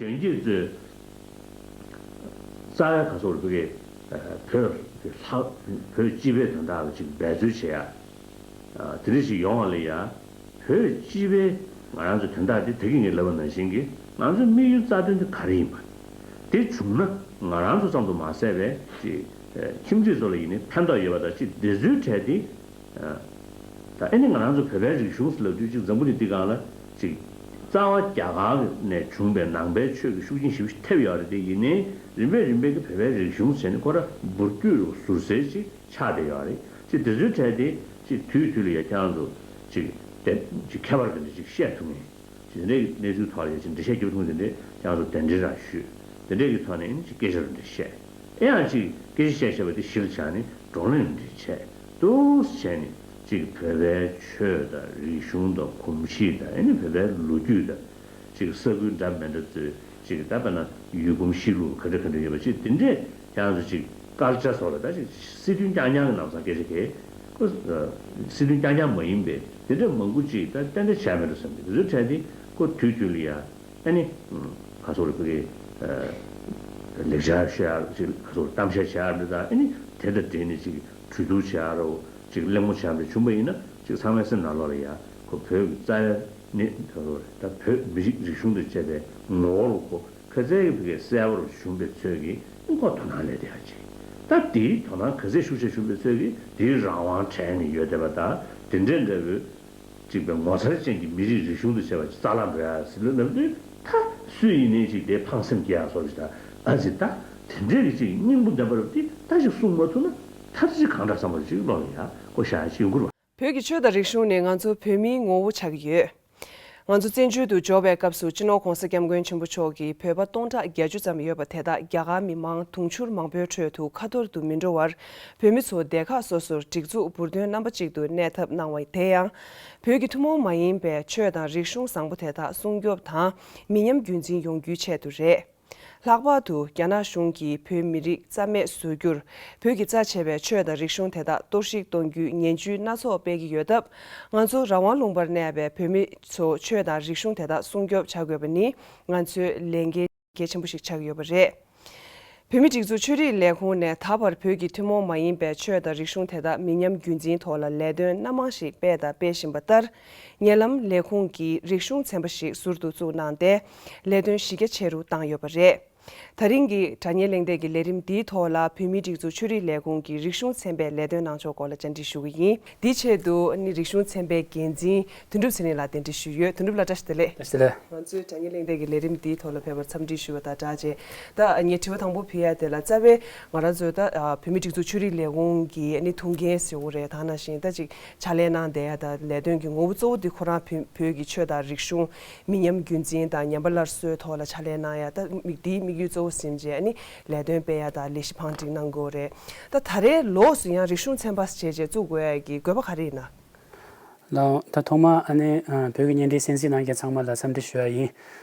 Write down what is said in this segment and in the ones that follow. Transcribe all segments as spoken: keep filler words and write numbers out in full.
གཞོན་སྐྱེས་ཚོས་རྩ་བའི་ག་སོགས་རུ་བོད་ཀྱི་བོད་ལྷག་བོད་སྤྱི་པའི་དོན་དག་ལ་ཅིག་འབད་རྩོལ་བྱེད་ཡ། དེ་འདྲ་ཞིག་ཡོང་བ་ལ་ཡ། བོད་སྤྱི་པའི་ང་རང་ཚོའི་དོན་དག་དེ་ད་གིན་ངས་ལབ་པ་ནང་བཞིན་གྱི་ང་ཚོའི་དམིགས་ཡུལ་རྩ་དོན་དེ་ག་རེ་ཡིན་པ། དེ་བྱུང་ན་ང་རང་ཚོ་ཙམ་དུ་མ་ཟད་པའི་ཅིག་ཁྱིམ་མཚེས་ཚོ་ལ་ཡིན་ནའི་ཕན་ཐོགས་ཡོད་པ་དང་ཅིག་དེ་ཚོའི་གྲས་དེ། ད་ཨེ་ནི་ང་རང་ཚོ་བོད་པའི་རིག་གཞུང་ཟེར་ལབ་དུས་ཅིག་འཛམ་བུ་གླིང་འདི་སྒང་ལ་ཅིག་རྩ་བ་རྒྱ་གར་ནས་བྱུང་པའི་ནང་པའི་ཆོས་ཀྱི་ཤུགས་རྐྱེན་ཞེ་པོ་ཅིག་ཐེབས་ཡོད་རེད་དེ། ཡིན་ནའི་རིམ་པས་རིམ་པས་ཀྱི་བོད་པའི་རིག་གཞུང་ཟེར་ནས་ཁོ་ར་འབུར་སྐྱོད་རུ་ཟུར་ཟེར་ཅིག་ཆགས་བསྡད་ཡོད་རེད། ཅིག་དེ་ཚོའི་གྲས་དེ་ཅིག་དུས་དུས་ལ་ཡ་ཁྱེད་རང་ཚོ་ཅིག་དེ་ཅིག་ཁྱད་པར་དེ་འདྲ་ཅིག་བཤད་ཐུབ་ངེས། དེ་འདྲའི་གནས་ཚུལ་ཐོག་ལ་ཡ་ཅིག་འགྲེལ་བཤད་རྒྱབ་ཐུབ་ངེས། དེ་འདྲའི་ཁྱེད་རང་ཚོ་གདན་འདྲེན་རང་ཞུས། དེ་འདྲའི་གི་ཐོག་ནས་ཨེ་ནི་ཅིག་སྐད་ཆ་རུ་འདྲ་བཤད། ཨེ་ཡང་ཅིག་སྐད་ཆ་བཤད་བཤད་པ་དེ་གཞི་ལ་བཞག་ནས་བགྲོ་གླེང་འདྲ་བྱས། འདུག་བྱས་ནས་ཅིག་བོད་པའི་ཆོས་དང་རིག་གཞུང་དང་གོམས་གཤིས་དང་ཨེ་ནི་བོད་པའི་ལོ་རྒྱུས་དང་། ཅིག་ས་ཁུལ་འདྲ་མི་འདྲ་ཚོའི་ཅིག་ད་དཔེར་ན་ཡུལ་གོམས་གཤིས་ལུགས་ག་འདྲ་ག་འདྲ་ཡོད་པ་ཅིག་དེ་འདྲས་ཁྱེད་རང་ཚོ་ཅིག་སྐར་ཆ་སོགས་ལ་ད་ཅིག་སྲིད་དོན་རྐྱང་རྐྱང་གི་ལམ་སང་སྐད་ཆ་གས་ཁོ། སྲིད་དོན་རྐྱང་རྐྱང་མ་ཡིན་པའི་དེ་འདྲས་མང་པོ་ཅིག་ད་ཏན་ཏན་བྱས་མེད་འགྲོ་བསམ་གི། དེ་ཚོའི་གྲས་དེ་ཁོ་དུས་དུས་ལ་ཡ་ཨ་ནི་ག་སོགས་རེད་ཁོ་གི་ལེགས་སྦྱར་བཤད་ཡག་ཅིག་ག་སོགས་རེད་གཏམ་བཤད་བྱེད་ཡག་འདྲ་ད་ཨ་ནི་དེ་དང་འབྲེལ་ནས་ཅིག་གྲོས་བསྡུར་བྱེད་ཡག་རོ་ཅིག་གླེང་མོལ་བྱེད་ཡག་འདྲ་བྱུང་པ་ཡིན་ན་ཅིག་ཚང་མའི་སེམས་ནང་ལོགས་ལ་ཡ་ཁོ་བོད་ཀྱི་རྩ་བའི་ནི་ད་བོད་མི་རིགས་རིག་གཞུང་དང་བཅས་པའི་ངོ་བོ་རུ་ཁོ་ཁ་ཚའི་གི་ཕ་གི་གསལ་པོར་བྱུང་བའི་ཚོད་ཀྱིས་ཨིན་ཁོ་དོ་སྣང་སླེབས་བསྡད་ཡ་ཅིག་ད་དེའི་དོ་སྣང་ག་ཚད་ཤུགས་ཆེ་བྱུང་བའི་ཚོད་ཀྱིས་དེའི་རང་དབང་བྲལ་ནས་ཡོད་བསྡད་པ་དང་དེ་འདྲའི་འདྲ་བོའི་ཅིག་པའི་ངོ་མཚར་ཅན་གྱི་མི་རིགས་རིག་གཞུང་དུ་བྱས་པ་ཅིག་རྩ་བརླག་འགྲོ་ཡ་ཟེར་ལབ་དུས་ད་སུ་ཡིན་ནའི་ཅིག་དེ་ཕངས་སེམས་སྐྱེ་ཡ་སོགས་ཅིག་ད་ཨ་ཙི་ད་དེ་འདྲའི་གི་ཅིག་སྙིང་པོ་ལྡན་པ་རུ་དེ་ད་ཅིག་གསུང་མ་ཐུབ་ན་ད་ཅིག་གང་འདྲ་བསམ་པ་ཅིག་བློ་ལ་ཡ་ཁོ་བཞག་ཡ་ཅིག་ཡོང་གི་རེད་བ། བོད་ཀྱི་ཆོས་དང་རིག་གཞུང་ནི་ང་ཚོ་བོད་མིའི་ངོ་བོ་ཆགས་ཀྱི་ཡོད། ང་ཚོ་བཙན་བྱོལ་དུ་འབྱོར་བའི་སྐབས་སུ་སྤྱི་ནོར་༸གོང་ས་༸སྐྱབས་མགོན་ཆེན་པོ་མཆོག་གིས་བོད་པ་སྟོང་ཕྲག་བརྒྱད་ཅུ་ཙམ་ཡོད་པ་དེ་དག་རྒྱ་གར་མི་མང་དུང་ཕྱུར་མང་པོའི་ཁྲོད་དུ་ཁ་འཐོར་དུ་མི་འགྲོ་བར་བོད་མི་ཚོ་སྡེ་ཁག་སོ་སོར་སྒྲིག་འཛུགས་འབུར་འདོན་རྣམ་པ་གཅིག་ཏུ་གནས་ཐབས་གནང་བ་དེ་ཡང་བོད་ཀྱི་ཐུན་མོང་མ་ཡིན་པའི་ཆོས་དང་རིག་གཞུང་བཟང་པོ་དེ་དག་སྲུང་སྐྱོབ་དང་མི་ཉམས་རྒྱུན་འཛིན་ཡོང་རྒྱུའི་ཆེད་དུ་རེད། ལྷག་པར་དུ་རྒྱ་ནག་གཞུང་གིས་བོད་མི་རིགས་རྩ་མེད་བཟོ་རྒྱུར་བོད་ཀྱི་རྩ་ཆེ་བའི་ཆོས་དང་རིག་གཞུང་དེ་དག་གཏོར་བཤིག་གཏོང་རྒྱུའི་ངན་ཇུས་སྣ་ཚོགས་སྤེལ་གྱི་ཡོད་སྟབས། ང་ཚོ་རང་དབང་ལུང་པར་གནས་པའི་བོད་མི་ཚོ་ཆོས་དང་རིག་གཞུང་དེ་དག་སྲུང་སྐྱོབ་བྱ་དགོས་པ་ནི་ང་ཚོའི་ལས་འགན་གལ་ཆེན་པོ་ཞིག་ཆགས་ཀྱི་ཡོད་པ་རེད། བོད་མིའི་སྒྲིག་འཛུགས་ཆོས་རིག་ལས་ཁུངས་ནས་ད་བར་བོད་ཀྱི་ཐུན་མོང་མ་ཡིན་པའི་ཆོས་དང་རིག་གཞུང་དེ་དག་མི་ཉམས་རྒྱུན་འཛིན་ཐོག་ལ་ལས་དོན་སྣ་མང་ཞིག་སྤེལ་དང་སྤེལ་བཞིན་པ་ལྟར། ཉེ་ལམ་ལས་ཁུངས་ཀྱིས་རིག་གཞུང་ཚན་པ་ཞིག་ཟུར་དུ་བཙུགས་གནང་སྟེ། ལས་དོན་གཞི་རྒྱ་ཆེ་རུ་བཏང་ཡོད་པ་རེད། ད་རིང་གི་དྲ་བརྙན་གླེང་སྟེགས་ཀྱི་ལས་རིམ་འདིའི་ཐོག་ལ་བོད་མིའི་སྒྲིག་འཛུགས་ཆོས་རིག་ལས་ཁུངས་ཀྱི་རིག་གཞུང་ཚན་པའི་ལས་དོན་གནང་ཕྱོགས་སྐོར་ལ་བཅར་འདྲི་ཞུ་གི་ཡིན། དེའི་ཆེད་དུ་ནི་རིག་གཞུང་ཚན་པའི་འགན་འཛིན་དོན་གྲུབ་ཚེ་རིང་ལགས་གདན་འདྲེན་ཞུས་ཡོད། དོན་གྲུབ་ལགས་བཀྲ་ཤིས་བདེ་ལེགས། བཀྲ་ཤིས་བདེ་ལེགས། ང་ཚོའི་དྲ་བརྙན་གླེང་སྟེགས་ཀྱི་ལས་རིམ་འདིའི་ཐོག་ལ་ཕེབས་པར་འཚམས་འདྲི་ཞུ་བ་དང་སྦྲགས་བྱས། ད་ངས་དྲི་བ་དང་པོ་ཕུལ་ཡ་དེ་ལ་རྩ་བའི་ང་རང་ཚོའི་ད་བོད་མིའི་སྒྲིག་འཛུགས་ཆོས་རིག་ལས་ཁུངས་ཀྱི་ནི་ཐུགས་འགན་ཟེར་དགོས་རེད། ད་ནང་བཞིན་ད་ཅིག་ཕྱག་ལས་གནང་བསྡད་ཡ་ད་ལས་དོན་གྱི་ངོ་བོ་གཙོ་བོ་འདི་ཁོ་རང་བོད་བོད་ཀྱི་ཆོས་དང་རིག་གཞུང་མི་ཉམས་རྒྱུན་འཛིན་དང་ཉམས་པ་སླར་གསོའི་ཐོག་ལ་ཕྱག་ལས་གནང་ཡ་ད་དམིགས་འདིའི་དམིགས་ཡུལ་གཙོ་བོ་ཟིན་བྱས་ནི་ལས་དོན་སྤེལ་ཡ་དང་ལས་གཞི་བང་སྒྲིག་གནང་དགོས་རེད། ད་ད་རེས་ལོགས་སུ་ཡང་རིག་གཞུང་ཚན་པ་ཞེས་བྱས་བཙུགས་དགོས་ཡ་གི་དགོས་པ་ག་རེ་ཡིན་ན། ལགས། ད་ཐོག་མར་ཨ་ནི་ཨ་བོད་ཀྱི་བརྙན་འཕྲིན་གསན་གཟིགས་གནང་མཁན་ཚང་མ་ལ་འཚམས་འདྲི་ཞུ་ཡ་ཡིན།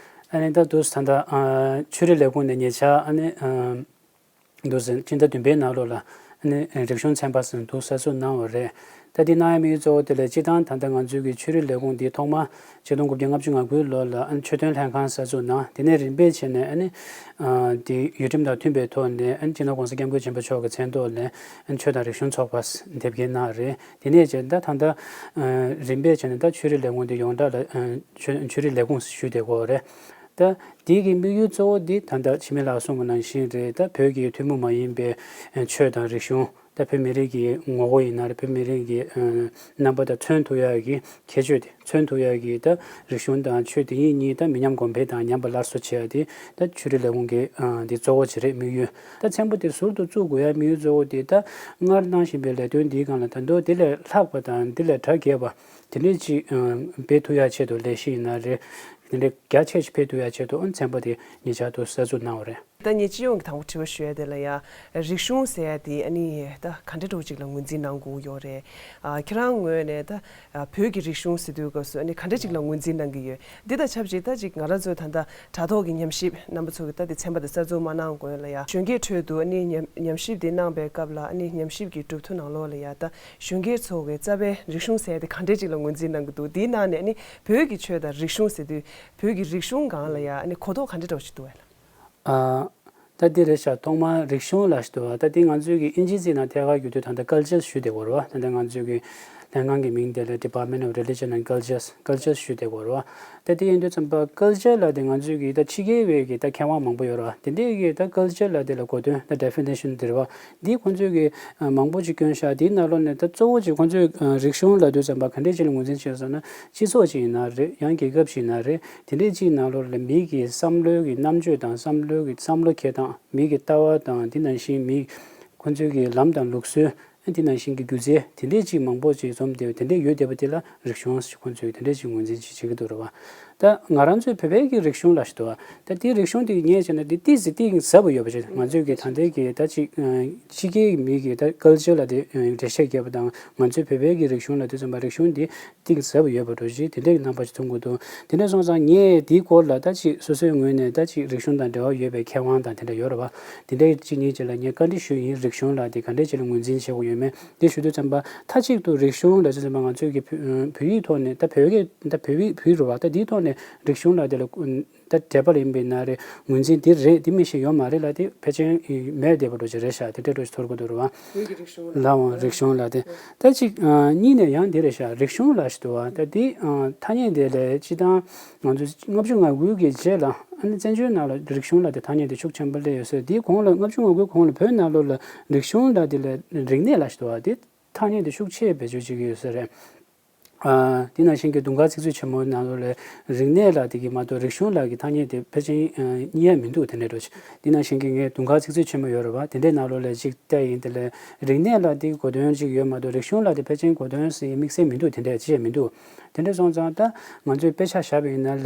ཨ་ནི་ད་དུས་ད་ལྟ་ཨ་ཆོས་རིག་ལས་ཁུངས་ནས་ཉེ་ཆར་ཨ་ནི་ཨ་འདུག་སེ་ཕྱི་ཟླ་བདུན་པའི་ནང་ལོགས་ལ་ཨ་ནི་རིག་གཞུང་ཚན་པ་ཟེར་འདུག་གསར་འཛུགས་གནང་བ་རེད། ད་འདི་གནང་ཡ་དམིགས་ཡུལ་གཙོ་བོ་དེ་ལ་སྤྱིར་བཏང་ད་ལྟ་ང་ཚོའི་གི་ཆོས་རིག་ལས་ཁུངས་འདི་ཐོག་མ་ཆིག་སྟོང་དགུ་བརྒྱ་ལྔ་བཅུ་ང་དགུའི་ལོ་ལ་ཨ་ནི་ཆོས་དོན་ལྷན་ཁང་གསར་འཛུགས་གནང་། དེ་ནས་རིམ་པས་བྱས་ནས་ཨ་ནི་ཨ་འདི་ཡུལ་ཁྲིམས་དང་མཐུན་པའི་ཐོག་ནས་ཨ་ནི་སྤྱི་ནོར་༸གོང་ས་༸སྐྱབས་མགོན་ཆེན་པོ་མཆོག་གི་མཚན་ཐོག་ནས་ཨ་ནི་ཆོས་དང་རིག་གཞུང་ཚོགས་པ་དེབ་སྐྱེལ་གནང་རེད། དེ་ནས་བྱས་ད་ད་ལྟ་ཨ་རིམ་པས་བྱས་ནས་ད་ཆོས་རིག་ལས་ཁུངས་དེ་ཡོངས་གྲགས་ལ་ཨ་ཆོས་ཆོས་རིག་ལས་ཁུངས་ཞུས་བསྡད་ཀྱི་ཡོད་རེད། ད་དེ་གི་དམིགས་ཡུལ་གཙོ་བོ་འདི་ད་ལྟ་འཆི་མེད་ལགས་གསུངས་པ་ནང་བཞིན་རེད། ད་བོད་ཀྱི་ཐུན་མོང་མ་ཡིན་པའི་ཨ་ཆོས་དང་རིག་གཞུང་ད་བོད་མི་རིགས་ཀྱི་ངོ་བོ་ཡིན་ན་རེད། བོད་མི་རིགས་ཀྱི་ཨ་རྣམ་པ་དང་མཚོན་ཐུབ་ཡག་གི་ཁྱད་ཆོས་དེ་མཚོན་ཐུབ་ཡག་གི་ད་རིག་གཞུང་དང་ཆོས་དེ་གཉིས་གཉིས་ད་མི་ཉམས་གོང་འཕེལ་དང་ཉམས་པ་སླར་གསོ་བྱེད་ཡག་དེ་ད་ཆོས་རིག་ལས་ཁུངས་ཀྱི་ཨ་འདི་གཙོ་བོ་ཅིག་རེད། དམིགས་ཡུལ་ད་ཚན་པ་དེ་ཟུར་དུ་བཙུགས་དགོས་ཡག་དམིགས་ཡུལ་གཙོ་བོ་དེ་ད་སྔར་གནང་བཞིན་པའི་ལས་དོན་འདིའི་སྒང་ལ་ད་དུང་དེ་ལས་ལྷག་པ་དང་དེ་ལས་གྲ་རྒྱས་པ་དེ་འདྲས་ཅིག་ཨ་སྤེལ་ཐུབ་ཡག་ཆེད་དུ་ལས་གཞི་ཡིན་ན་རེད། དེ་འདྲས་རྒྱ་ཆེ་ཞིག་སྤེལ་ཐུབ་ཡག་ཆེད་དུ་ཨ་ཚན་པ་དེ་ཉེ་ཆར་དུ་གསར་འཛུགས་གནང་བ་རེད། ད་ངས་སྤྱི་ཡོངས་ཀྱི་དང་པོ་དྲི་བ་ཞུ་ཡ་དེ་ལ་ཡ། རིག་གཞུང་ཟེར་ཡ་དེ་ཨ་ནི་ད་ག་འདྲ་འདྲ་བོ་ཅིག་ལ་ངོས་འཛིན་གནང་དགོས་ཡོད་རེད། ཨ། ཁྱེད་རང་ངོས་ནས་ད་ཨ་བོད་ཀྱི་རིག་གཞུང་ཟེར་དུས་སྐབས་སུ་ཨ་ནི་ག་འདྲ་ཅིག་ལ་ངོས་འཛིན་གནང་གི་ཡོད། འདི་དང་ཆབས་ཅིག་ད་ཅིག་ང་རང་ཚོའི་ད་ལྟ་དྲ་ཐོག་གི་ཉམས་ཞིབ་རྣམ་པ་ཚོ་གི་ད་དེ་ཚན་པ་དེ་གསར་འཛུགས་མ་གནང་གོང་ལ་ཡ། གཞོན་སྐྱེས་ཁྲོད་དུ་ཨ་ནི་ཉམས་ཉམས་ཞིབ་དེ་གནང་པའི་སྐབས་ལ་ཨ་ནི་ཉམས་ཞིབ་ཀྱི་གྲུབ་ཐོབ་ནང་ལོགས་ལ་ཡ། ད་གཞོན་སྐྱེས་ཚོ་གི་རྩ་བའི་རིག་གཞུང་ཟེར་ཡ་དེ་ག་འདྲ་ཅིག་ལ་ངོས་འཛིན་གནང་གི་འདུག། དེའི་ནང་ནས་ཨ་ནི་བོད་ཀྱི་ཆོས་དང་རིག་གཞུང་ཟེར་དུས་བོད་ཀྱི་རིག་གཞུང་སྒང་ལ་ཡ་ཨ་ནི་གོ་རྟོགས་ག་འདྲ་འདྲ་བོ་ཅིག་འདུག་བས་ལ། ཨ། ད་འདི་རེད་ཤག། ཐོག་མར་རིག་གཞུང་ལབ་ཞིག་འདུག་བ། ད་འདི་ང་ཚོའི་གི་ཨིན་ཇི་ཚིག་ནང་ཐད་ཀར་བསྒྱུར་དུས་ད་ལྟ་ཀལ་ཅར་ཞུས་བསྡད་ཡོད་རེད་བ། ད་ལྟ་ང་ཚོའི་གི་ལྷན་ཁང་གི་མིང་དེ་ལ་Department of Religion and Cultures, Cultures ཞུས་བསྡད་ཡོད་རེད་བ། ད་འདི་ཡིན་དུས་ཙམ་པ་ཀལ་ཅར་ལབ་དེ་ང་ཚོའི་གི་ད་ཕྱི་རྒྱལ་བའི་གི་ད་མཁས་དབང་མང་པོ་ཡོད་རེད་བ། དེ་འདྲའི་གི་ད་ཀལ་ཅར་ལབ་དེ་ལ་གོ་དོན་ད་definition དེ་རེད་བ། འདི་ཁོང་ཚོས་གི་ཨ་མང་པོ་ཅིག་བསྐྱོན་ཤག། དེའི་ནང་ལོགས་ནས་ད་གཙོ་བོ་ཅིག་ཁོང་ཚོས་ཨ་རིག་གཞུང་ལབ་དུས་ཙམ་པ་ག་འདྲས་ཅིག་ལ་ངོས་འཛིན་བྱས་སོང་ན། སྤྱི་ཚོགས་ཅིག་ཡིན་ན་རེད། ཡང་རྒྱལ་ཁབ་ཅིག་ཡིན་ན་རེད། དེ་འདྲའི་ཅིག་ནང་ལོགས་ལ་མི་གི་བསམ་བློའི་གི་རྣམ་དཔྱོད་དང་བསམ་བློའི་གི་བསམ་བློ་འཁྱེར་སྟངས། མི་གི་ལྟ་བ་དང་། དེ་ནང་བཞིན་མི་ཁོང་ཚོའི་གི་ལམ་དང་ལུགས་སྲོལ། དེ་ནང་བཞིན་གི་སྒྱུ་རྩལ། དེ་འདྲའི་ཅིག་མང་པོ་ཅིག་འཛོམས་བསྡད་པ། དེ་འདྲའི་ཡོད་བསྡད་པ་དེ་ལ་རིག་གཞུང་ཞེས་ཁོང་ཚོས་དེ་འདྲའི་ཅིག་ངོས་འཛིན་ཅིག་བྱེད་ཀྱི་འདུག་རེད་བ། ད་ང་རང་ཚོའི་བོད་པའི་གི་རིག་གཞུང་ལབ་ཞིག་འདུག་བ། ད་དེའི་རིག་གཞུང་དེ་ངས་བྱས་ན་དེ་ཏིག་ཙམ་གཏིང་ཟབ་པོ་ཡོད་པ་ཞིག། ང་ཚོའི་གི་ད་ལྟའི་གི་ད་ཅིག་ཕྱི་རྒྱལ་གྱི་མི་གི་ད་ཀལ་ཅར་ལབ་དེ་འགྲེལ་བཤད་རྒྱབ་པ་དང་། ང་ཚོའི་བོད་པའི་གི་རིག་གཞུང་ལབ་དུས་ཙམ་པ་རིག་གཞུང་དེ་གཏིང་ཟབ་པོ་ཡོད་པ་འདྲ་ཞིག། དེ་འདྲའི་རྣམ་པ་ཞིག་མཐོང་གི་འདུག། དེ་འདྲ་སོང་ཙང་ངས་དེའི་སྐོར་ལ་ད་ཅིག་སོ་སོའི་ངོས་ནས་ད་ཅིག་རིག་གཞུང་དང་འབྲེལ་བ་ཡོད་པའི་མཁས་དབང་དང་དེ་འདྲ་ཡོད་རེད་བ། དེ་འདྲའི་གཅིག་གཉིས་ཅིག་ལ་ངས་བཀའ་འདྲི་ཞུས་ཡིན། རིག་གཞུང་ལབ་དེ་ག་འདྲས་ཅིག་ལ་ངོས་འཛིན་བྱེད་དགོས་ཡོད་མེད། དེ་ཞུ་དུས་ཙམ་པ་མཐའ་གཅིག་ཏུ་རིག་གཞུང་ལབ་དུས་ཙམ་པ་ང་ཚོའི་གི་བོད་བོད་ཡིག་ཐོག་ནས། ད་བོད་སྐད། ད་བོད་ཡིག་བོད་ཡིག་རེད་བ། ད་དེའི་ཐོག་ནས་རིག་གཞུང་ལབ་དེ་ལ་ད་འབྲེལ་པ་ཡིན་པ་ཡིན་ན་རེད། ངོས་འཛིན་འདི་རེད། འདི་མི་ཤེས་ཡོད་མ་རེད་ལབ་དེ་ཕལ་ཆེར་མེད་བསྡད་པ་འདྲ་ཞིག་རེད་ཤག། དེ་འདྲ་འདྲ་ཞིག་ཚོར་གྱི་འདུག་རེད་བ། བོད་ཀྱི་རིག་གཞུང་ལ། ལའང་། རིག་གཞུང་ལབ་དེ། ད་ཅིག་ཨ་གཉིས་ནས་ཡང་འདི་རེད་ཤག། རིག་གཞུང་ལབ་ཞིག་འདུག་བ། ད་འདི་ཨ་ཐ་སྙད་དེ་ལས་སྤྱིར་བཏང་ང་ཚོ་ལྔ་བཅུ་ང་དགུ་གི་རྗེས་ལ་ཨ་ནི་བཙན་བྱོལ་ནང་ལ་རིག་གཞུང་ལབ་དེ་ཐ་སྙད་དེ་ཤུགས་ཆེན་པོ་སླེབས་ཡོད་ས་རེད། དེའི་གོང་ལ་ལྔ་བཅུ་ང་དགུའི་གོང་ལ་བོད་ནང་ལོགས་ལ་རིག་གཞུང་ལབ་དེ་ལ་རིག་གནས་ལབ་ཞིག་འདུག་བ། དེ་ཐ་སྙད་དེ་ཤུགས་ཆེ་བེད་སྤྱོད་བྱེད་ཀྱི་ཡོད་ས་རེད། ཨ། དེ་ནང་བཞིན་གྱི་དུང་དཀར་ཚིག་མཛོད་ཆེན་མོའི་ནང་ལོགས་ལ་རིག་གནས་ལབ་དེ་གི་མ་གཏོགས་རིག་གཞུང་ལབ་ཀྱི་ཐ་སྙད་དེ་ཕལ་ཆེར་ཨ་རྙེད་ཡ་མི་འདུག། དེ་འདྲ་འདྲ་ཞིག། དེ་ནང་བཞིན་གྱི་ངའི་དུང་དཀར་ཚིག་མཛོད་ཆེན་མོ་ཡོད་རེད་བ། དེ་འདྲའི་ནང་ལོགས་ལ་ཅིག་བལྟས་ཡིན། དེ་ལ་རིག་གནས་ལབ་དེ་གི་གོ་དོན་ཅིག་ཡོད་མ་གཏོགས་རིག་གཞུང་ལབ་དེ་ཕལ་ཆེར་གོ་དོན་ཟེར་ཡ་དམིགས་བསལ་མི་འདུག། དེ་འདྲ་ཅི་ཡང་མི་འདུག། དེ་འདྲ་སོང་ཙང་ད་ང་ཚོས་དཔེ་ཆ་བཞག་པ་ཡིན་ན་ལས་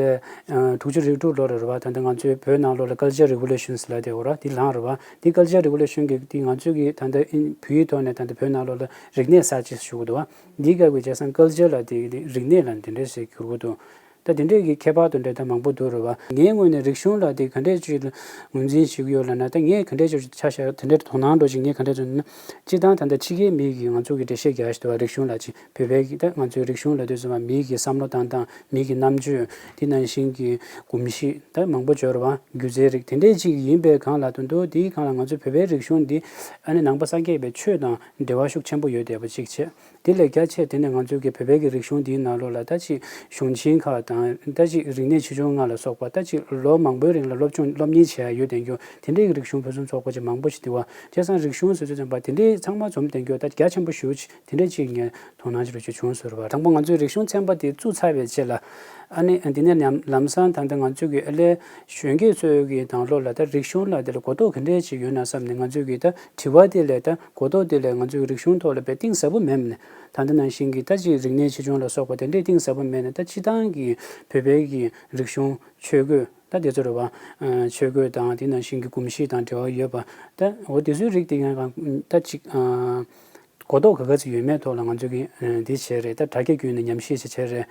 ཨ་དྲུག་ཅུ་རེ་དྲུག་ལོ་རེད་བ། ད་ལྟ་ང་ཚོའི་བོད་ནང་ལོགས་ལ་Cultural Revolutions ལབ་དེ་ཡོད་རེད་བ། དེ་ལངས་རེད་བ། དེ་Cultural Revolution གི་དེ་ང་ཚོའི་གི་ད་ལྟ་ཨིན་བོད་ཡིག་ཐོག་ནས་ད་ལྟ་བོད་ནང་ལོགས་ལ་རིག་གནས་གསར་བརྗེ་ཞུ་གི་འདུག་བ། འདི་སྐབས་ཀྱི་བྱས་ཙང་ཀལ་ཅར་ལབ་དེ་རིག་གནས་ལ་འདི་འདྲ་ཞིག་གྱུར་གྱི་འདུག། ད་དེ་འདྲས་ཀྱི་ཁྱད་པར་དེ་འདྲ་ད་མང་པོ་འདུག་རེད་བ། ངའི་ངོས་ནས་རིག་གཞུང་ལབ་དེ་ག་འདྲས་ཅིག་ལ་ངོས་འཛིན་བྱེད་ཀྱི་ཡོད་ལབ་ན། ད་ངས་ག་འདྲས་ཅིག་ཆ་བཞག། དེ་འདྲས་དོ་སྣང་འདྲ་ཅིག་ངས་ག་འདྲས་བྱུང་ན། སྤྱིར་བཏང་ད་ལྟ་ཕྱི་རྒྱལ་མི་གིས་ང་ཚོ་གི་འགྲེལ་བཤད་རྒྱག་ཡ་ཞིག་འདུག་བ། རིག་གཞུང་ལབ་ཅིག་བོད་པའི་གི་ད་ང་ཚོའི་རིག་གཞུང་ལབ་དུས་ཙམ་པ་མི་གི་བསམ་བློ་བཏང་སྟངས། མི་གི་རྣམ་དཔྱོད། དེ་ནང་བཞིན་གྱི་གོམས་གཤིས་ད་མང་པོ་ཡོད་རེད་བ། སྒྱུ་རྩལ་རིགས་དེ་འདྲས་ཅིག་ཡིན་པའི་སྒང་ལ། དོན་དུ་དེའི་སྒང་ལ་ང་ཚོའི་བོད་པའི་རིག་གཞུང་འདི་ཨ་ནི་ནང་པ་སངས་རྒྱས་པའི་ཆོས་དང་འབྲེལ་བ་ཤུགས་ཆེན་པོ་ཡོད་བསྡད་པ་ཅིག་བྱས། དེ་ལས་རྒྱ་ཆེ་དེ་ནས་ང་ཚོའི་གི་བོད་པའི་གི་རིག་གཞུང་འདིའི་ནང་ལོགས་ལ་ད་ཅིག་གཞུང་ཆེན་ཁག་དང་། ད་ཅིག་རིག་གནས་ཆེ་ཆུང་ལྔ་ལ་སོགས་པ། ད་ཅིག་ལོ་མང་པོའི་རིང་ལ་སློབ་སྦྱོང་སློབ་གཉེར་བྱས་ཡོད་བསྡད་རྒྱུ་དེ་འདྲའི་གི་རིག་གཞུང་ཕུན་སུམ་ཚོགས་པ་ཅིག་མང་པོ་ཞིག་འདུག་བ། བྱས་ཙང་རིག་གཞུང་ཟེར་དུས་ཙམ་པ་དེ་འདྲའི་ཚང་མ་འཛོམས་བསྡད་རྒྱུ་ད་རྒྱ་ཆེན་པོ་ཞེ་པོ་ཅིག་དེ་འདྲ་ཅིག་ངས་དོ་སྣང་ཅིག་རུ་ཅིག་བྱུང་ཟེར་བ། དང་པོ་ང་ཚོའི་རིག་གཞུང་ཚན་པ་དེ་བཙུགས་ཚར་བའི་རྗེས་ལ། ཨ་ནི་དེ་ནས་ལམ་ལམ་སང་ད་ལྟ་ང་ཚོའི་གི་ཨ་ལས་གཞོན་སྐྱེས་ཚོའི་གི་ནང་ལོགས་ལ་ད་རིག་གཞུང་ལབ་དེ་ལ་གོ་རྟོགས་ག་འདྲས་ཅིག་ཡོད་ན་བསམ་ནས། ང་ཚོའི་གི་ད་དྲི་བ་དེ་ལ་ད་གོ་རྟོགས་དེ་ལ་ང་ཚོའི་རིག་གཞུང་ཐོག་ལ་དཔེ་གཏིང་ཟབ་པོ་མེད་ནས། ད་ལྟ་ནང་བཞིན་གྱི་ད་ཅིག་རིག་གནས་ཆེ་ཆུང་ལ་སོགས་པ་དེ་འདྲས་གཏིང་ཟབ་པོ་མེད་ནས། ད་སྤྱིར་བཏང་གི་བོད་པའི་གི་རིག་གཞུང་ཆོས་གོས་ད་དེ་ཚོ་རེད་བ། ཨ་ཆོས་གོས་དང་དེ་ནང་བཞིན་གྱི་གོམས་གཤིས་དང་འབྲེལ་བ་ཡོད་པ། ད་འོ་དེ་ཚོའི་རིགས་དེ་ཡང་ད་ཅིག་ཨ་གོ་རྟོགས་ག་ག་ཚོད་ཡོད་མེད་ཐོག་ལ་ང་ཚོ་གིས་ཨ་འདི་བྱས་རེད། ད་དྲ་རྒྱ་བརྒྱུད་ནས་ཉམས་ཞིབ་ཅིག་བྱས་རེད།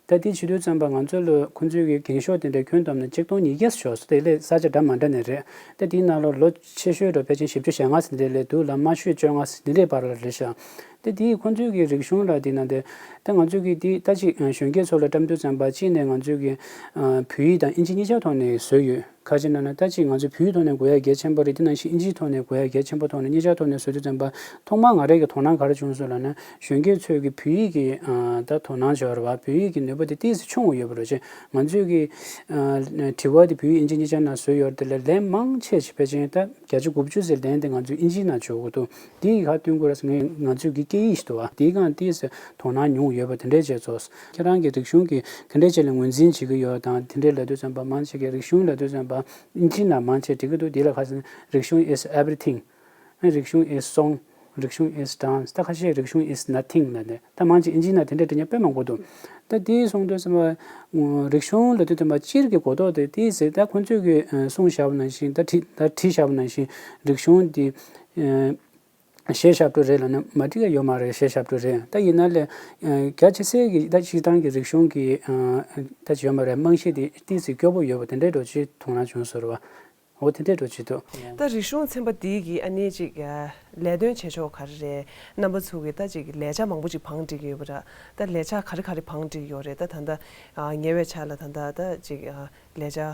ད་དེ་བྱེད་དུས་ཙམ་པ་ང་ཚོ་ལ་ཁོང་ཚོའི་གི་འགེངས་ཤོག་དེ་འདྲ་ཁྱོན་བསྡོམས་ནས་ཆིག་སྟོང་ཉིས་བརྒྱ་ཙམ་ཞིག་འབྱོར་སོང་། དེ་ལས་ས་ཆ་འདྲ་མ་འདྲ་ནས་རེད། ད་དེའི་ནང་ལོགས་ལོ་ཆེ་ཤོས་འགྲོ་ཕལ་ཆེར་བཞི་བཅུ་ཞེ་ལྔ་ཙམ་དེ་ལས་འདུག་ལ། དམའ་ཤོས་བཅོ་ལྔ་ཙམ་དེ་འདྲའི་བར་ལ་རེད་ཤག། ད་དེ་ཁོང་ཚོའི་གི་རིག་གཞུང་ལབ་དེ་ནང་དེ། ད་ང་ཚོའི་གི་དེ་ད་ཅིག་གཞོན་སྐྱེས་ཚོ་ལ་བཀྲམ་དུས་ཙམ་པ་གཅིག་ནས་ང་ཚོའི་གི་ཨ་བོད་ཡིག་དང་ཨིན་ཇི་གཉིས་ཆ་ཐོག་ནས་བཟོས་ཡོད། ཁ་ཅིག་ན་ན་ད་ཅིག་ང་ཚོ་བོད་ཡིག་ཐོག་ནས་དགོས་ཡ་གལ་ཆེན་པོ་རེད། དེ་ནང་བཞིན་ཨིན་ཇིའི་ཐོག་ནས་དགོས་ཡ་གལ་ཆེན་པོ་ཐོག་ནས་གཉིས་ཆ་ཐོག་ནས་བཟོས་དུས་ཙམ་པ། ཐོག་མར་ང་རང་གི་དོ་སྣང་ག་རེ་བྱུང་སོང་ལབ་ན། གཞོན་སྐྱེས་ཚོས་ཀྱི་བོད་ཡིག་གི་ཨ་ད་དོ་སྣང་བྱེད་པ་རེད་བ། བོད་ཡིག་གི་ནུས་པ་དེ་ཏོག་ཙམ་ཆུང་བ་ཡོད་པ་རེད་ཅེ། ང་ཚོས་ཀྱི་ཨ་དྲི་བ་དེ་བོད་ཡིག་ཨིན་ཇི་གཉིས་ཆ་ནང་བཟོས་ཡོད་རེད། དེ་ལས་ལན་མང་ཆེ་ཞིག་ཕལ་ཆེར་ད་བརྒྱ་ཆ་དགུ་བཅུ་ཙམ་ལན་དེ་ང་ཚོས་ཨིན་ཇིའི་ནང་འབྱོར་གྱི་འདུག། དེ་ཡི་ཁ་བསྟུན་དགོས་རེད་ཟེར། ངས་ང་ཚོའི་གི་སྐད་ཡིག་ཞིག་འདུག་བ། དེའི་སྒང་ཏོག་ཙམ་དོ་སྣང་ཉུང་ཡོད་པ་དེ་འདྲས་བྱས་ཚོགས། ཁྱེད་རང་གི་རིག་གཞུང་གི་ག་འདྲས་ཅིག་ལ་ངོས་འཛིན་བྱེད་ཀྱི་ཡོད་དང་། དེ་འདྲས་ལབ་དུས་ཙམ་པ་མང་ཆེ་གི་རིག་གཞུང་ལབ་དུས་ཙམ་པ་ཨིན་ཇི་ནང་མང་ཆེ་འབྲི་གི་འདུག། དེ་ལ་ཁ་སང་རིག་གཞུང་is everything། རིག་གཞུང་is song། རིག་གཞུང་is dance། ད་ཁ་ཤས་རིག་གཞུང་is nothing་ལབ་ནས། ད་མང་ཆེ་ཨིན་ཇི་ནང་དེ་འདྲ་འབྲི་མཁན་དཔེ་མང་པོ་འདུག་ད་དེའི་གསུང་དོན་ཚང་མ་རིག་གཞུང་ལབ་དུས་ཙམ་པ་སྤྱིར་གྱི་གོ་རྟོགས་དེ་དེའི་ཟེར། ད་ཁོང་ཚོས་ཀྱི་གསུང་བཞག་པ་ནང་བཞིན། ད་བྲིས་ད་བྲིས་བཞག་པ་ནང་བཞིན་རིག་གཞུང་འདི་གཞས་ཞབས་བྲོ་རེད་ལབ་ན་མ་འགྲིག་ག་ཡོད་མ་རེད། གཞས་ཞབས་བྲོ་རེད། ད་ཡིན་ན་ལས་རྒྱ་ཆེ་ས་གི་ད་སྤྱིར་བཏང་གི་རིག་གཞུང་གི་ད་ཅི་ཡོད་མ་རེད། རྨང་གཞི་དེ་ཏོག་ཙམ་སྐྱོ་པོ་ཡོད་པ་དེ་འདྲའི་འདྲ་ཅིག་མཐོང་སྣང་བྱུང་སོང་རེད་བ། འོ་དེ་འདྲའི་འདྲ་ཅིག་འདུག་ད་རིག་གཞུང་ཚན་པ་འདི་གི་ཨ་ནི་ཅིག་ལས་དོན་བྱེད་ཕྱོགས་ག་རེ་རེད། རྣམ་པ་ཚོ་གི་ད་ཅིག་ལས་འཆར་མང་པོ་ཅིག་བང་བསྒྲིགས་ཡོད་པ་ར། ད་ལས་འཆར་ག་རེ་ག་རེ་བང་བསྒྲིགས་ཡོད་རེད། ད་ད་ལྟ་ཉེ་བའི་ཆར་ལ་ད་ལྟ་ད་ཅིག་ལས་འཆར་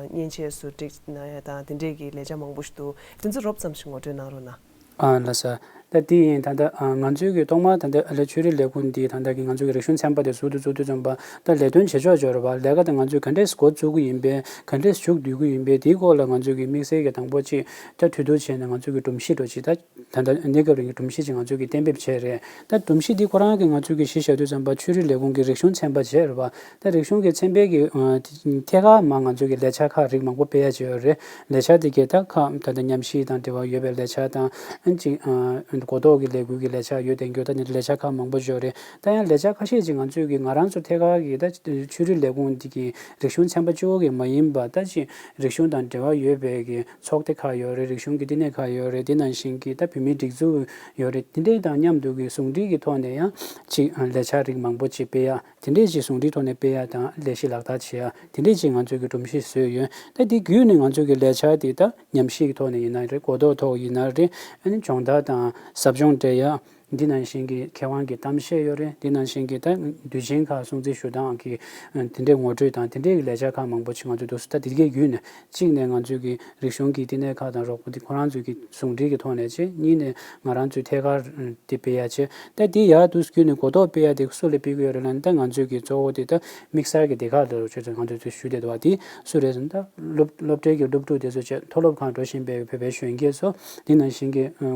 མཉེན་ཆས་སུ་བསྒྲིགས་གནང་ཡ་དང་དེ་འདྲའི་གི་ལས་འཆར་མང་པོ་ཞིག་འདུག་དེ་ཚོ་རོབ་ཙམ་ཞིག་ངོ་སྤྲོད་གནང་རོགས་གནང་། ཨ་ལགས་སོ། ད་དེ་ཡིན། ད་ལྟ་ང་ཚོའི་གི་ཐོག་མར་ད་ལྟ་ཨ་ལས་ཆོས་རིག་ལས་ཁུངས་འདིས་ད་ལྟ་གི་ང་ཚོའི་གི་རིག་གཞུང་ཚན་པ་དེ་ཟུར་དུ་བཙུགས་དུས་ཙམ་པ་ད་ལས་དོན་བྱེད་ཕྱོགས་སྦྱོར་བ་ལས་ཀ་དེ་ང་ཚོས་ག་འདྲས་འགོ་བཙུགས་ཀྱི་ཡིན་པས། ག་འདྲས་མཇུག་བསྡུ་གི་ཡིན་པས། དེའི་སྐོར་ལ་ང་ཚོས་གི་དམིགས་བསལ་གྱི་དང་པོ་ཅིག་ད་གྲོས་བསྡུར་བྱས་ནས་ང་ཚོས་གི་སྒྲོམ་གཞི་འདྲ་ཅིག་ད་ད་ལྟ་གནས་སྐབས་རིང་གི་སྒྲོམ་གཞི་ཅིག་ང་ཚོས་གི་གཏན་འབེབས་བྱས་རེད། ད་སྒྲོམ་གཞི་འདི་ཁོ་རང་གི་ང་ཚོས་གི་གཞི་བཞག་དུས་ཙམ་པ་ཆོས་རིག་ལས་ཁུངས་ཀྱི་རིག་གཞུང་ཚན་པ་བྱས་རེད་བ། ད་རིག་གཞུང་གི་ཚན་པའི་གི་ཨ་ཐད་ཀར་མ་ང་ཚོས་གི་ལས་འཆར་ཁག་རིགས་མང་པོ་སྤེལ་ཡ་ཅིག་ཡོད་རེད། ལས་འཆར་དེ་གའི་ད་ཁག་ད་ལྟ་ཉམས་ཞིབ་དང་འབྲེལ་བ་ཡོད་པའི་ལས་འཆར་དང་། ཨ་ཅིག་ཨ་གོ་རྟོགས་ཀྱི་ལས་འགུལ་གྱི་ལས་འཆར་ཡོད་དེ་འགྱོ། ད་ནི་ལས་འཆར་ཁག་མང་པོ་ཅིག་ཡོད་རེད། ད་ཡང་ལས་འཆར་ཁ་ཤས་ཅིག་ང་ཚོས་གི་ང་རང་ཚོ་ཐད་ཀར་གྱི་ད་ཆོས་རིག་ལས་ཁུངས་འདི་གི་རིག་གཞུང་ཚན་པ་གཅིག་པོ་གི་མ་ཡིན་པ། ད་ཅིག་རིག་གཞུང་དང་འབྲེལ་བ་ཡོད་པའི་གི་ཚོགས་སྡེ་ཁག་ཡོད་རེད། རིག་གཞུང་གི་བསྟི་གནས་ཁག་ཡོད་རེད། དེ་ནང་བཞིན་གྱི་ད་བོད་མིའི་སྒྲིག་འཛུགས་ཡོད་རེད། དེ་འདྲའི་དང་མཉམ་དུ་གི་ཟུང་འབྲེལ་གྱི་ཐོག་ནས་ཡང་ཅིག་ལས་འཆར་རིགས་མང་པོ་ཅིག་སྤེལ་ཡ། དེ་འདྲའི་ཅིག་ཟུང་འབྲེལ་ཐོག་ནས་སྤེལ་ཡ་དང་ལས་གཞི་ལག་བསྟར་བྱེད་ཡ། དེ་འདྲའི་ཅིག་ང་ཚོས་ཀྱི་སྒྲོམ་གཞི་བཟོས་ཡོད། ད་འདི་བརྒྱུད་ནས་ང་ཚོས་ཀྱི་ལས་འཆར་དེ་ད་ཉམས་ཞིབ་ཀྱི་ཐོག་ནས་ཡིན་ན་རེད། གོ་རྟོགས་ཐོག་ཡིན་ན་རེད། ཨ་ནི་སྦྱོང་བརྡར་དང་ཟབ་སྦྱོང་སྤྲད་ཡ། འདི་ནང་བཞིན་གྱི་མཁས་དབང་གི་གཏམ་བཤད་ཡོད་རེད། འདི་ནང་བཞིན་གྱི་ད་དུས་ཆེན་ཁག་སྲུང་བརྩི་ཞུ་སྟངས་ཀྱི་དེ་འདྲའི་ངོ་སྤྲོད་དང་དེ་འདྲའི་གི་ལས་འཆར་ཁག་མང་པོ་ཅིག་ང་ཚོས་འདུག་སེ། ད་དེ་གའི་བརྒྱུད་ནས་གཅིག་ནས་ང་ཚོས་ཀྱི་རིག་གཞུང་གི་བསྟི་གནས་ཁག་དང་རོགས་པ་དེ་ཁོ་རང་ཚོས་ཀྱི་ཟུང་འབྲེལ་གྱི་ཐོག་ནས་བྱས། གཉིས་ནས་ང་རང་ཚོས་ཐད་ཀར་དེ་སྤེལ་ཡ་བྱས། ད་དེ་ཡར་དུ་བརྒྱུད་ནས་གོ་རྟོགས་སྤེལ་ཡ་དེ་སུ་ལ་སྤེལ་གི་ཡོད་རེད་ལབ་ན། ད་ང་ཚོས་ཀྱི་གཙོ་བོ་དེ་ད་དམིགས་བསལ་གྱི་སྡེ་ཁག་ལ་རོགས་བྱས་ཏེ་ང་ཚོས་ཚོས་ཞུ་བསྡད་འདུག་བ། དེ་སུ་རེད་ཟེར་ན། ད་སློབ་སློབ་གྲྭའི་གི་སློབ་ཕྲུག་དེ་ཚོ་བྱས། མཐོ་སློབ་ཁག་འགྲོ་བཞིན་པའི་བོད་པའི་གཞོན་སྐྱེས་ཚོ། དེ་ནང་བཞིན་གྱི་ཨ་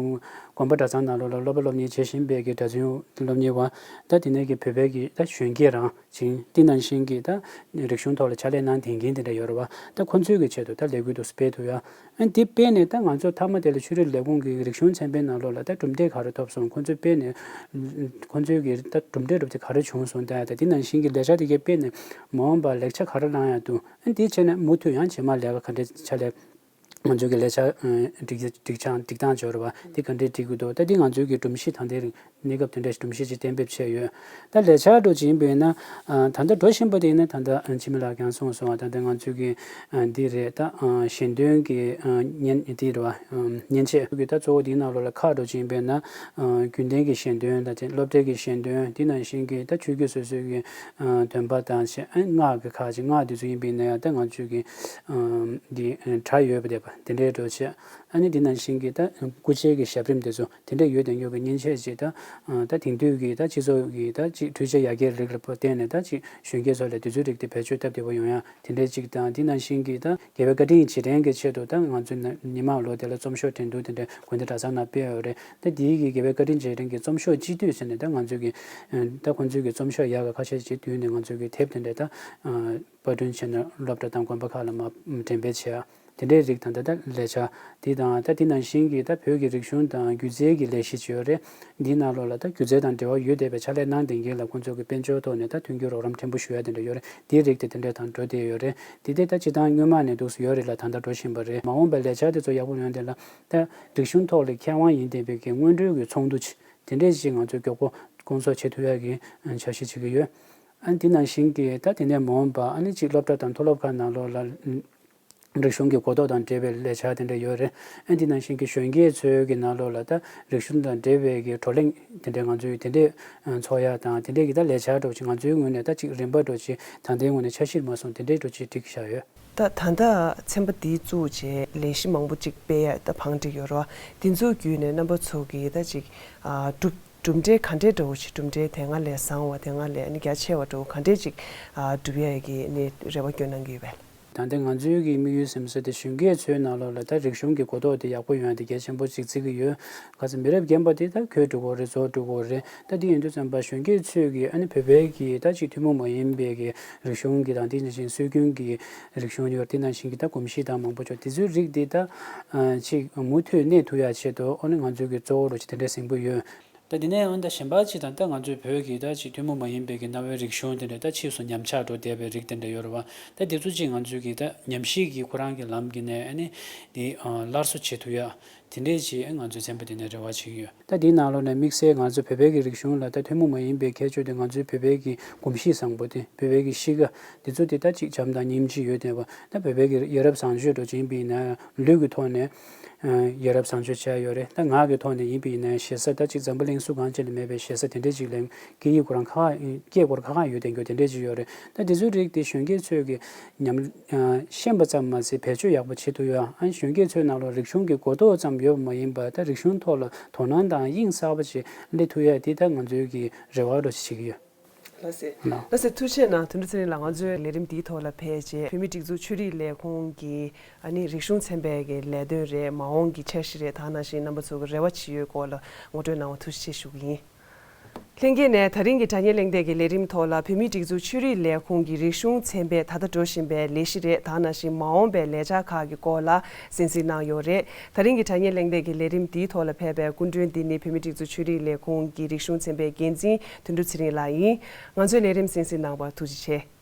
དགོན་པ་གྲྭ་ཚང་ནང་ལོགས་ལ་སློབ་པ་སློབ་གཉེར་བྱེད་བཞིན་པའི་གི་གྲྭ་བཙུན་སློབ་གཉེར་བ། ད་དེ་ནས་ཀྱི་བོད་པའི་གི་ད་གཞོན་སྐྱེས་རང་བཞིན། དེ་ནང་བཞིན་གྱི་ད་རིག་གཞུང་ཐོག་ལ་ཕྱག་ལས་གནང་བསྡད་མཁན་དེ་འདྲ་ཡོད་རེད་བ། ད་ཁོ་ཚོའི་གི་ཆེད་དུ་ད་ལས་འགུལ་དུ་སྤེལ་ཐུབ་ཡ། ཨ་འདི་སྤེལ་ནས་ད་ང་ཚོ་མཐའ་མ་དེ་ལ་ཆོས་རིག་ལས་ཁུངས་ཀྱི་རིག་གཞུང་ཚན་པའི་ནང་ལོགས་ལ་ད་གྲུབ་འབྲས་ག་རེ་ཐོབ་སོང་། ཁོ་ཚོས་སྤེལ་ནས་ཁོ་ཚོའི་གི་ད་གྲུབ་འབྲས་གྲུབ་ཚུལ་ག་རེ་བྱུང་སོང་། ད་ད་དེ་ནང་བཞིན་གྱི་ལས་འཆར་དེ་གའི་སྤེལ་ནས་མ་འོངས་པར་ལེགས་ཆ་ག་རེ་བླང་ཡ་འདུག་ཨ་འདི་བྱས་ནས་མུ་མཐུད་ཡང་རྗེས་མ་ལས་ཀ་ག་འདྲས་ཕྱག་ལས། ང་ཚོའི་གི་ལས་འཆར་ཨ་སྒྲིག་སྒྲིག་ཆ་སྒྲིག་སྟངས་སྦྱོར་བ་དེ་ག་འདྲས་སྒྲིག་དགོས་འདུག་ད་འདི་ང་ཚོའི་གི་སྒྲོམ་གཞི་ད་ལྟའི་རིང་གནས་སྐབས་དེ་འདྲའི་སྒྲོམ་གཞི་ཅིག་གཏན་འབེབས་བྱས་ཡོད། ད་ལས་འཆར་འདྲ་ཅིག་ཡིན་པ་ཡིན་ན། ཨ་ད་ལྟ་འགྲོ་བཞིན་པ་དེ་ཡིན་ན། ད་ལྟ་ཨ་འཆི་མེད་ལགས་ཀྱང་གསུངས་སོང་བ། ད་ལྟ་ང་ཚོའི་གི་ཨ་འདི་རེད། ད་ཨ་ཞལ་འདོན་གྱི་ཨ་མཉེན་འདི་རེད་བ། ཨ་མཉེན་ཆས་ཀྱི་ད་གཙོ་བོ་འདིའི་ནང་ལོགས་ལ་ཁག་འགྲོ་ཅིག་ཡིན་པ་ཡིན་ན། ཨ་རྒྱུན་ལྡན་གྱི་ཞལ་འདོན་དང་། སློབ་གྲྭའི་གི་ཞལ་འདོན། དེ་ནང་བཞིན་གྱི་ད་ཆོས་བརྒྱུད་སོ་སོའི་གི་ཨ་འདོན་པ་དང་བཅས། ཨ་སྔགས་ཀྱི་ཁག་ཅིག་སྔགས་འདི་ཚོ་ཡིན་པ་ཡིན་ན་ཡང་ད་ང་ཚོའི་གི་ཨ་འདི་ཨ་གྲྭ་ཡོད་པ་དེ་པ་དེ་འདྲའི་འགྲོ་བྱས། ཨ་ནི་འདི་ནང་བཞིན་གྱི་ད་སྐུ་ཕྱྭའི་གི་ཞབས་རིམ་དེ་ཚོ་དེ་འདྲ་ཡོད་དང་ཡོད་པའི་མཉེན་ཆས་ཅིག་ད་ཨ་ད་དེང་དུས་ཀྱི་ད་སྤྱི་ཚོགས་ཀྱི་ད་ཅིག་འཕྲུལ་ཆས་ཡར་རྒྱས་རིགས་ལ་བརྟེན་ནས་ད་ཅིག་གཞོན་སྐྱེས་ཚོ་ལ་དེ་ཚོའི་རིགས་དེ་བེད་སྤྱོད་སྟབས་བདེ་པོ་ཡོང་ཡ་དེ་འདྲའི་ཅིག་དང་། འདི་ནང་བཞིན་གྱི་ད་རྒྱལ་བའི་བཀའ་དྲིན་རྗེས་དྲན་གྱི་ཆེད་དུ་ད་ང་ཚོའི་ན་ཉི་མ་ལོ་དེ་ལ་རྩོམ་ཤོག་འགྲན་བསྡུར་དེ་འདྲ་དགོན་སྡེ་གྲྭ་ཚང་ནང་སྤེལ་ཡོད་རེད། ད་དེའི་གི་རྒྱལ་བའི་བཀའ་དྲིན་རྗེས་དྲན་གྱི་རྩོམ་ཤོག་སྤྱི་འཐུས་ཟེར་ནས་ད་ང་ཚོའི་གི་ཨ་ད་ཁོང་ཚོའི་གི་རྩོམ་ཤོག་ཡག་ག་ཁ་ཤས་ཅིག་བསྡུས་ནས་ང་ཚོའི་གི་དེབ་དེ་འདྲ་ད་ཨ་པར་སྐྲུན་བྱས་ནས་སློབ་གྲྭ་དང་དགོན་པ་ཁག་ལ་མར་འགྲེམས་སྤེལ་བྱས་ཡ། དེ་འདྲའི་རིགས་དང་། ད་ལྟ་ལས་འཆར་འདི་དང་། ད་འདི་ནང་བཞིན་གྱི་ད་བོད་ཀྱི་རིག་གཞུང་དང་སྒྱུ་རྩལ་གྱི་ལས་གཞི་ཅིག་ཡོད་རེད། འདིའི་ནང་ལོགས་ལ་ད་སྒྱུ་རྩལ་དང་འབྲེལ་བ་ཡོད་བསྡད་པའི་ཕྱག་ལས་གནང་བསྡད་མཁན་ལ་ཁོང་ཚོ་གི་དཔལ་འབྱོར་ཐོག་ནས་ད་མཐུན་འགྱུར་རོགས་རམ་ཕྲན་བུ་ཞུ་ཡ་དེ་འདྲ་ཡོད་རེད། དེའི་རིགས་དེ་དེ་འདྲ་དང་འགྲོ་བསྡད་ཡོད་རེད། དེ་དེ་ད་སྤྱིར་བཏང་སྔོན་མ་ནས་འདུག་སེ་ཡོད་རེད་ལ། ད་ལྟ་འགྲོ་བཞིན་པ་རེད། མ་འོངས་པའི་ལས་འཆར་དེ་ཚོ་ཡག་པོ་ཡོང་དེ་ལ་ད་རིག་གཞུང་ཐོག་ལ་མཁས་དབང་ཡིན་བསྡད་པའི་གི་སྔོན་འགྲོའི་གི་ཚོགས་འདུ་ཅིག་དེ་འདྲས་ཅིག་ང་ཚོས་མགྱོགས་པོ་སྐོང་ཚོགས་བྱེད་ཐུབ་ཡ་གི་འཆར་གཞི་བྱེད་ཀྱི་ཡོད། ཨ་འདི་ནང་བཞིན་གྱི་ད་དེ་ནས་མ་འོངས་པ་ཨ་ནི་ཅིག་སློབ་གྲྭ་དང་མཐོ་སློབ་ཁག་ནང་ལོགས་ལ་རིག་གཞུང་གི་གོ་རྟོགས་དང་འབྲེལ་བའི་ལས་འཆར་དེ་འདྲ་ཡོད་རེད། ཨ་འདི་ནང་བཞིན་གྱི་གཞོན་སྐྱེས་ཚོའི་གི་ནང་ལོགས་ལ་ད་རིག་གཞུང་དང་འབྲེལ་བའི་གི་བགྲོ་གླེང་དེ་འདྲ་ང་ཚོའི་དེ་འདྲས་ཚོགས་ཡ་དང་། དེ་འདྲས་ཀྱི་ད་ལས་འཆར་འདྲ་བོ་ཅིག་ང་ཚོའི་ངོས་ནས་ད་ཅིག་རིམ་པ་འདྲ་བོ་ཅིག་ད་ལྟའི་ངོས་ནས་འཆར་གཞིར་མ་སོང་དེ་འདྲས་འདྲ་བོ་ཅིག་བསྒྲིགས་བཞག་ཡོད། ད་ད་ལྟ་ཚན་པ་འདི་བཙུགས་རྗེས་ལས་གཞི་མང་པོ་ཅིག་སྤེལ་ཡ་ད་བང་བསྒྲིགས་ཡོད་རེད་བ། འདི་ཚོའི་བརྒྱུད་ནས་རྣམ་པ་ཚོ་གི་ད་ཅིག་ཨ་གྲུབ་གྲུབ་འབྲས་ག་འདྲས་འདྲ་བོ་ཞིག་གྲུབ་འབྲས་དེ་སྔ་ལས་བཟང་བ། དེ་སྔ་ལས་ཨ་ནི་རྒྱ་ཆེ་བ་འདྲ་བོ་ག་འདྲས་ཅིག་ཨ་སྒྲུབ་ཡ་གི་ནི་རེ་བ་བསྐྱོན་གནང་གི་ཡོད་པས། ད་ལྟ་ང་ཚོའི་གི་དམིགས་ཡུལ་ཟེར་ས་དེ་གཞོན་སྐྱེས་ཚོའི་ནང་ལོགས་ལ་ད་རིག་གཞུང་གི་གོ་རྟོགས་དེ་ཡག་པོ་ཡོང་ཡ་དེ་གལ་ཆེན་པོ་ཅིག་བརྩི་གི་ཡོད། ག་ཚོད་མི་རབས་རྒན་པ་དེ་ད་འཁྱོལ་འགྲོ་གི་རེད། རྫོགས་འགྲོ་གི་རེད། ད་དེ་ཡིན་དུས་ཙམ་པ་གཞོན་སྐྱེས་ཚོས་གི་ཨ་ནི་བོད་པའི་གི་ད་ཅིག་ཐུན་མོང་མ་ཡིན་པའི་གི་རིག་གཞུང་གི་དང་དེ་ནང་བཞིན་སྲོལ་རྒྱུན་གྱི་རིག་གཞུང་ཡོད། དེ་ནང་བཞིན་གྱི་ད་གོམས་གཤིས་དང་མང་པོ་ཅིག་དེ་ཚོའི་རིགས་དེ་ད་ཨ་ཅིག་མུ་མཐུད་གནས་ཐུབ་ཡ་ཆེད་དུ་ཨ་ནི་ང་ཚོའི་གི་གཙོ་བོ་རུ་ཅིག་དེ་འདྲ་ཟིན་པོ་ཡོད། ད་དེ་ནས་འོན་ཏེ་གཞན་པ་ཅིག་དང་ད་ང་ཚོའི་བོད་ཀྱི་ད་ཅིག་ཐུན་མོང་མ་ཡིན་པའི་གི་གནའ་བོའི་རིག་གཞུང་དེ་འདྲ་ད་ཕྱིས་སུ་ཉམས་ཆག་འགྲོ་བསྡད་པའི་རིགས་དེ་འདྲ་ཡོད་རེད་བ། ད་དེ་ཚོ་ཅིག་ང་ཚོའི་གི་ད་ཉམས་ཞིབ་ཀྱི་ཁོ་རང་གི་ལམ་གྱི་ནས་ཨ་ནི་དེ་སླར་གསོ་བྱེད་ཐུབ་ཡ་དེ་འདྲས་ཅིག་ང་ཚོའི་ཚན་པ་དེ་ནས་རེ་བ་བྱེད་ཀྱི་ཡོད། ད་དེའི་ནང་ལོགས་ནས་དམིགས་བསལ་ང་ཚོ་བོད་པའི་གི་རིག་གཞུང་ལ་ད་ཐུན་མོང་མ་ཡིན་པའི་ཁྱད་ཆོས་དེ་ང་ཚོའི་བོད་པའི་གི་གོམས་གཤིས་བཟང་པོ་དེ་བོད་པའི་གི་གཤིས་ཀ་དེ་ཚོ་དེ་ད་ཅིག་བྱམས་དང་སྙིང་རྗེ་ཡོད་བསྡད་པ། ད་བོད་པའི་གི་ཡ་རབས་བཟང་སྤྱོད་འགྲོ་བཞིན་པ་ཡིན་ན་ལུས་ཀྱི་ཐོག་ནས། ཡ་རབས་བཟང་སྤྱོད་བྱས་ཡོད་རེད། ད་ངག་གི་ཐོག་ནས་ཡིན་པ་ཡིན་ན་ཞེ་ས་ད་ཅིག་འཛམ་བུ་གླིང་སུ་གང་ཅི་ལ་མེད་པའི་ཞེ་ས་དེ་འདྲས་ཅིག་ལ་སྐད་ཡིག་ཁོ་རང་ཁག་ཁག་སྐད་ཁོ་རང་ཁག་ཁག་ཡོད་དེ་འགྱོ་དེ་འདྲས་ཅིག་ཡོད་རེད། ད་དེ་ཚོའི་རིགས་དེ་གཞོན་སྐྱེས་ཚོས་ཀྱི་ཉམས་ཤེས་པ་ཙམ་མ་ཟད་བེད་སྤྱོད་ཡག་པོ་བྱེད་ཐུབ་ཡ། ཨ་གཞོན་སྐྱེས་ཚོའི་ནང་ལ་རིག་གཞུང་གི་གོ་རྟོགས་ཙམ་ཡོད་པ་མ་ཡིན་པ་ད་རིག་གཞུང་ཐོག་ལ་དོ་སྣང་དང་དབྱིངས་གསར་པ་ཅིག་སླེབས་ཐུབ་ཡ་དེ་ད་ང་ཚོའི་གི་རེ་བ་འདྲ་ཞིག་བྱེད་ཀྱི་ཡོད། ལགས་སེ། ལགས། ལགས་སེ། ཐུགས་རྗེ་གནང་། དོན་གྲུབ་ཚེ་རིང་ལགས། ང་ཚོའི་ལས་རིམ་འདིའི་ཐོག་ལ་ཕེབས་རྗེས་བོད་མིའི་སྒྲིག་འཛུགས་ཆོས་རིག་ལས་ཁུངས་ཀྱི་ཨ་ནི་རིག་གཞུང་ཚན་པའི་གི་ལས་དོན་རེད། མ་འོངས་ཀྱི་འཆར་གཞི་རེད། ད་ག་ནང་བཞིན་རྣམ་པ་ཚོ་གི་རེ་བ་ཇི་ཡོད་སྐོར་ལ་ངོ་སྤྲོད་གནང་བ་ཐུགས་རྗེ་ཆེ་ཞུ་གི་ཡིན། ལྷན་རྒྱས་ནས་ད་རིང་གི་དྲ་བརྙན་གླེང་སྟེགས་ཀྱི་ལས་རིམ་ཐོག་ལ་བོད་མིའི་སྒྲིག་འཛུགས་ཆོས་རིག་ལས་ཁུངས་ཀྱི་རིག་གཞུང་ཚན་པའི་ད་ལྟ་འགྲོ་བཞིན་པའི་ལས་གཞི་རེད། ད་ག་ནང་བཞིན་མ་འོངས་པའི་ལས་འཆར་ཁག་གི་སྐོར་ལ་གསན་གཟིགས་གནང་ཡོད་རེད། ད་རིང་གི་དྲ་བརྙན་གླེང་སྟེགས་ཀྱི་ལས་རིམ་འདིའི་ཐོག་ལ་ཕེབས་པའི་སྐུ་མགྲོན་འདི་ནི་བོད་མིའི་སྒྲིག་འཛུགས་ཆོས་རིག་ལས་ཁུངས་ཀྱི་རིག་གཞུང་ཚན་པའི་འགན་འཛིན་དོན་གྲུབ་ཚེ་རིང་ལགས་ཡིན། ང་ཚོའི་ལས་རིམ་གསན་གཟིགས་གནང་བར་ཐུགས་རྗེ་ཆེ།